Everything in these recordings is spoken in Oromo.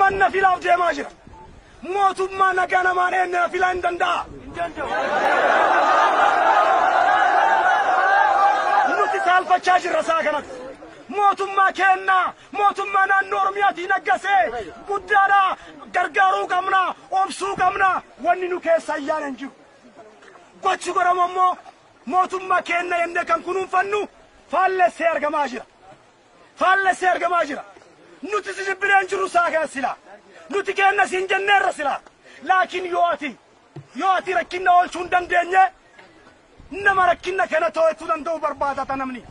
Mootummaan na filaaf deemaa jira. Mootummaa nagaa namaan eenyu na filaa hin danda'a. Nuti saalfachaa jirra saa kanatti. Mootummaa kennaa, mootummaa naannoo Oromiyaatiin aggasee guddaadha, gargaaruu qabna, obsuu qabna, wanni nu keessa ayyaana hin jiru. Gochi godhamu ammoo mootummaa kenna jennee kan kunuunfannu faallessee argamaa jira. Faallessee argamaa jira. Nuti si jibbinee hin jirru saa kana silaa. Nuti kenna siin jenneerra silaa. Laakiin yoo ati rakkinna oolchuu hin dandeenye nama rakkinna kana to'achuu danda'u barbaadata namni.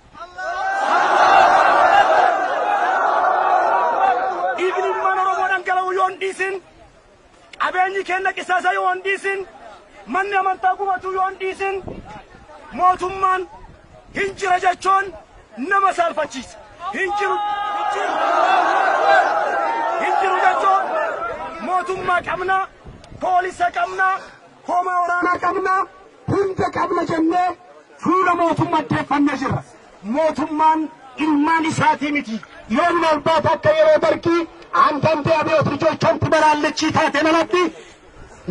Dhiigni ilmaan Oromoo dhangala'u yoo hin dhiisin, qabeenyi keenya qisaasa yoo hin dhiisin, manni amantaa gubatu yoo hin dhiisin, mootummaan hin jira jechuun nama saalfachiisa. Hin jiru hin jiru jechuun mootummaa qabna, poolisa qabna, hoomaa waraanaa qabna, hunda qabna jennee fuula mootummaa deeffannee jirra. Mootummaan ilmaan isaatii miti. Yoo ምናልባት akka yeroo dargii አንዳንድ አብዮት ልጆቿን ትበላለች taate malatti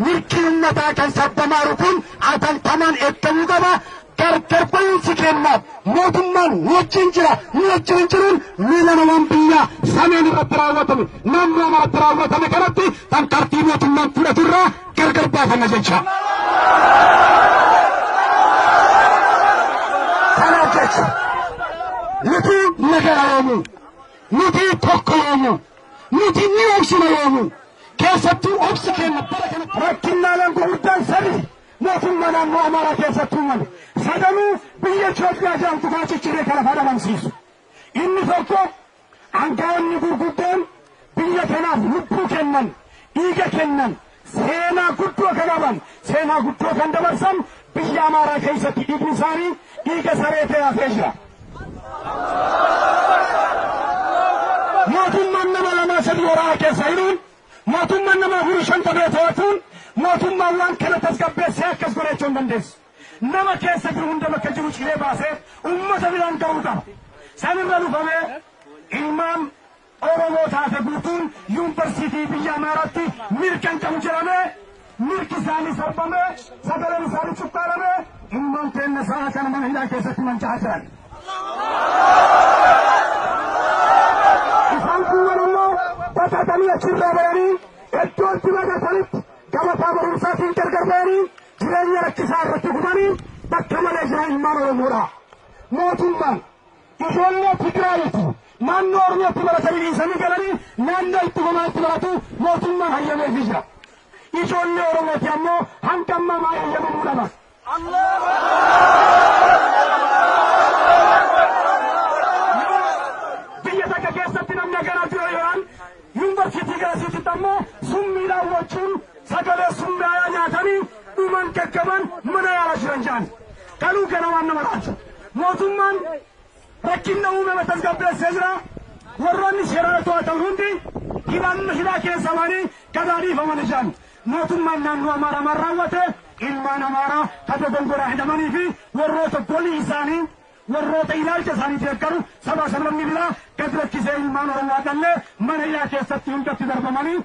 mirgi uummataa kan sabbamaaru kun atantamaan eeggamuu qaba. Gargar ba'iinsi kennaaf mootummaan nu wajjin jira, nu wajjin hin jiruun miila namaan biyyaa sameen irratti raawwatame, naannoo irratti raawwatame kanatti tarkaanfii mootummaan fudhatu irraa gargar baafanna jecha. Kanaaf jecha nuti nagara yoomu, nuti tokko yoomu, nuti ni obsina yoomu, keessattuu obsi kenna bara kana Rakkinnaaleen gurguddaan sadi mootummaa naannoo Amaaraa keessatti uumame. Sadanuu biyya Itoophiyaa jedhamtu kana cicciree kana fadhabamsiisu. Inni tokko aangaa'onni gurguddaan biyya kanaaf lubbuu kennan, dhiiga kennan, seenaa guddoo kan qaban, seenaa guddoo kan dabarsan biyya Amaaraa keessatti dhiigni isaanii dhiiga saree ta'ee hafee jira. Mootummaan nama lamaa sadii waraana keessa hiruun, mootummaan nama afurii shan qabee to'atuun, mootummaan waan kana tasgabbeessee akkas godhachuu hin dandeessu. Nama keessa jiru hunda bakka jiru ciree baasee uummata biraan ga'uu qaba. Sanirra dhufamee ilmaan Oromoo taate guutuun yuunivarsiitii biyya Amaaraatti mirga hin qabu jedhamee mirgi isaanii sarbamee sagaleen isaanii cuqqaalamee ilmaan keenya sa'a kana mana hidhaa keessatti manca'aa jiran. Isaan kuuwwan ammoo baqatanii achirraa bayanii iddoo itti baqatanitti gabataa barumsaatiin gargar bayanii jireenya rakkisaa irratti gubanii bakka malee jiran ilmaan Oromoodha. Mootummaan ijoollee Tigraayitti naannoo Oromiyaatti baratanii dhiisanii galanii naannoo itti gomaatti baratu mootummaan hayyameefii jira. Ijoollee Oromooti ammoo hanga ammaa maal hayyamamuu dhaba. Biyya takka keessatti namni akkanaa jira yoo yuunivarsiitii garasiitti ammoo summiidhaan wajjin sagalee summiyaa nyaatanii dhuman gaggaban mana yaalaa jiran jedhan. Galuu kana waan nama raaju. Mootummaan rakkinna uumame tasgabbeessee jira. Warroonni seeraan to'atan hundi hidhaan hidhaa keessa ba'anii gadaa dhiifaman jedhan. Mootummaan naannoo Amaaraa maal raawwate ilmaan Amaaraa kata gongoraa hidhamanii fi warroota golii isaanii warroota ilaalcha isaanii deeggaru saba sablammii biraa gad lakkisee ilmaan Oromoo dhallee mana hidhaa keessatti hundatti darbamanii.